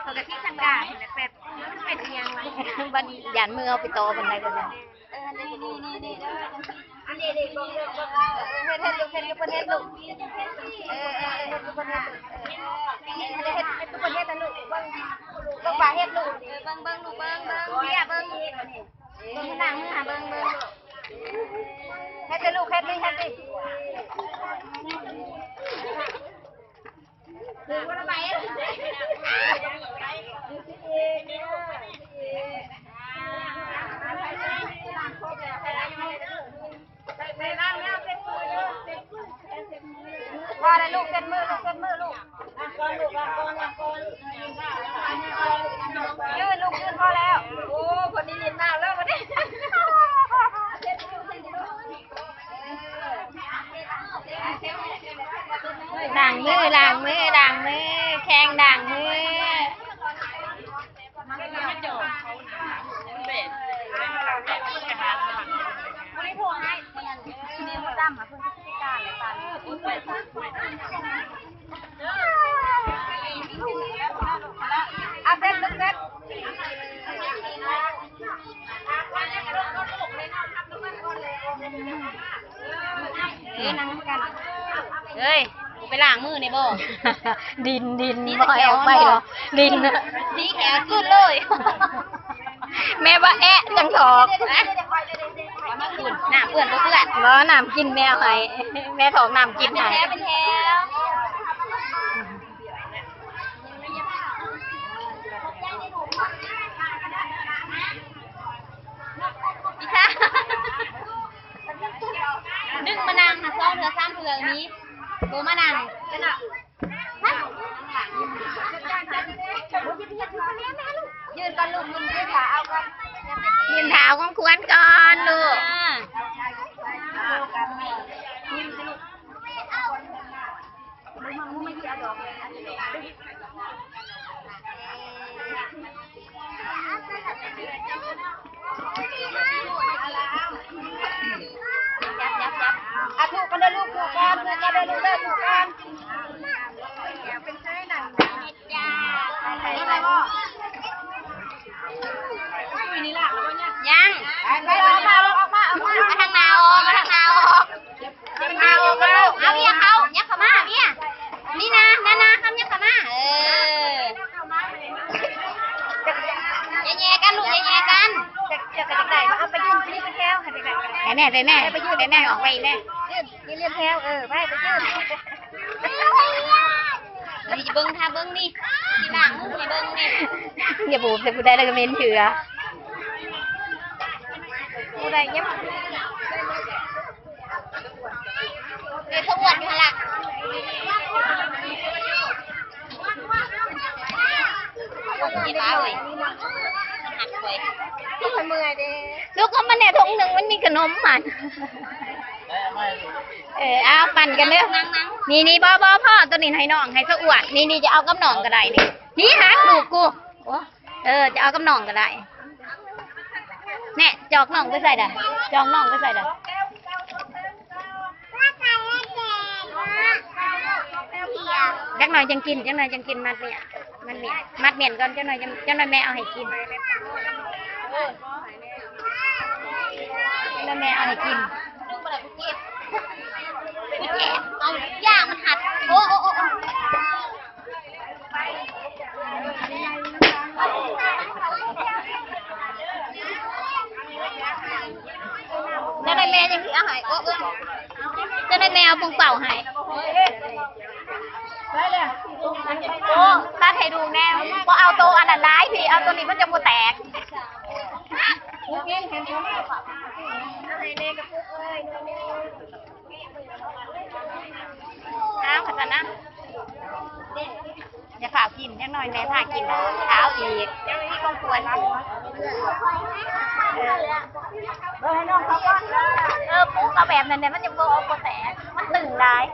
ເຂົາກະຄິດທາງການແບບ ເປັນອີ່ຫຍັງວະ ບັດຢ້ານມືເອົາໄປຕໍ່ບັນໄດກັນນະ. ເອີ ນີ້ໆໆໆ ເອີ ອັນນີ້ນີ້ເບິ່ງເບິ່ງເບິ່ງ ເອີ ເຮັດເຮັດລູກ ເຮັດຄືເພິ່ນເຮັດລູກ ເອີ ເອີ ເອີ ເຮັດຄືເພິ່ນເຮັດລູກ ເອີ ເຮັດ ເຮັດຄືເພິ່ນເຮັດນະລູກ ເບິ່ງ ເບິ່ງວ່າເຮັດລູກ ເອີ ເບິ່ງເບິ່ງລູກ ເບິ່ງເບິ່ງ ເບິ່ງ ເບິ່ງ ເບິ່ງ ເບິ່ງ ເບິ່ງ ເຮັດເດີລູກ ເຮັດນີ້ ເຮັດນີ້. ພໍແລ້ວລູກ ເຊັດມືລູກ ເຊັດມືລູກ ຢືນລູກ ຢືນ ພໍແລ້ວ. ໂອ້ ຄົນນີ້ຫຼິ້ນນ້ຳແລ້ວບັດນີ້. ລ້າງມື ລ້າງມື ລ້າງມື ແຂ່ງລ້າງມື. ເອີຍ ນັ່ງນຳກັນ ເອີຍ ໄປລ້າງມືແດ່ບໍ່? ດິນ ດິນ ບໍ່ໃຫ້ອອກໄປເນາະ ດິນ ດີແຂວສຸດເລີຍ. ແມ່ວ່າແອະຈັ່ງຖອກ ເອົາມາຂຸ້ນ ນ້ຳເປື້ອນບໍ່ເປື້ອນ ບໍ່ ນ້ຳກິນແມ່ເອົາໃຫ້ ແມ່ຖອກນ້ຳກິນໃຫ້ ເປັນແຖວ ເປັນແຖວ. ອີ່ສາ ດຶງມານັ່ງຫັ້ນ ສອງເທື່ອສາມເທື່ອນີ້ ບໍ່ມານັ່ງ ຢືນກ່ອນລູກ ຢືນ ຢືນຂາເອົາກ່ອນ ຢືນຂາເອົາຂອງຂວັນກ່ອນລູກ ອ່າ ອ່ະ ຖືກກັນເດີລູກ ຖືກກັນ ຖືກກັນເດີລູກເດີ ຖືກກັນ ຍັງ ໄປ ໄປ ອອກມາ ອອກມາ ອອກມາ ມາທາງໜ້າອອກ ມາທາງໜ້າອອກ. ເອົາ ເອົາເວຍເຂົ້າ ຍັບເຂົ້າມາເວຍ ນີ້ນະ ນານາ ຄຳຍັບເຂົ້າມາ ເອີ ຢ່າແຍ່ກັນລູກ ຢ່າແຍ່ກັນ ເຈົ້າກໍຢາກໄດ້ ເອົາໄປຢືນ ໄປຢືນແຖວ ໃຫ້ໄດ້ ໃຫ້ແນ່ ໃຫ້ແນ່ ໄປຢືນ ໃຫ້ແນ່ ອອກໄປອີກແນ່ ຢືນ ຢືນລຽນແຖວ ເອີ ໄປ ໄປຢືນ ນີ້ຊິເບິ່ງ ຖ້າເບິ່ງນີ້ ຊິລ້າງມືໃຫ້ເບິ່ງນີ້ ຢ່າໂບກໃສ່ຜູ້ໃດ ແລ້ວກໍເໝັນເຖື່ອ ຜູ້ໃດຍັງ ເອີ ທະອວດຢູ່ຫັ້ນລະ ທະອວດຢູ່ທີ່ຟ້າເອີຍ ມັນຫັກຂ້ອຍ ຂ້ອຍເມື່ອຍເດ້ ລູກເອົາມາແດ່ຖົງໜຶ່ງ ມັນມີຂະໜົມຫັ້ນ ເອີ ເອົາປັ່ນກັນເດີ ນີ້ໆ ບໍ່ ບໍ່ ພໍ ໂຕນີ້ໃຫ້ນ້ອງ ໃຫ້ທະອວດ ນີ້ໆ ຈະເອົາກັບນ້ອງກໍໄດ້ນີ້ ນີ້ຫັກລູກກູ ໂອ້ ເອີ ຈະເອົາກັບນ້ອງກໍໄດ້ ແນ່ ຈອກນ້ອງໄປໃສ່ດະ ຈອກນ້ອງໄປໃສ່ດະ ຈັກໜ່ອຍຈັ່ງກິນ ຈັກໜ່ອຍຈັ່ງກິນ ມັດໝ້ຽນ ມັດໝ້ຽນ ມັດໝ້ຽນກ່ອນ ຈັກໜ່ອຍ ຈັກໜ່ອຍແມ່ເອົາໃຫ້ກິນ ຈັກໜ່ອຍແມ່ເອົາໃຫ້ກິນ ເອົາ ຢ່າງມັນຫັດ ໂອ້ ໂອ້ ໂອ້ ໂອ້. ເຈົ້າໄດ້ແມ່ຍັງຊິເອົາໃຫ້ ໂອ້ ໂອ້ ເຈົ້າໄດ້ແມ່ເອົາປົງເປົ່າໃຫ້ ໂອ້ ຕັດໃຫ້ດູກແນ່ ບໍ່ເອົາໂຕອັນນັ້ນຫຼາຍ ພີ່ ເອົາໂຕນີ້ມັນຈະບໍ່ແຕກ ເອົາໃຫ້ແນ່ກະປຸກເອີຍ. ອ້າວ ຄັນຊັ້ນນະ ຢ່າຟ້າວກິນ ຈັກໜ່ອຍແມ່ພາກິນ ຖ້າເອົາອີກ ຍັງມີຂອງຂວັນຢູ່ ເອີ ເອີ ປຸກເອົາແບບນັ້ນແຫຼະ ມັນຍັງບໍ່ ບໍ່ແຕກ ມັນຕຶງຫຼາຍ.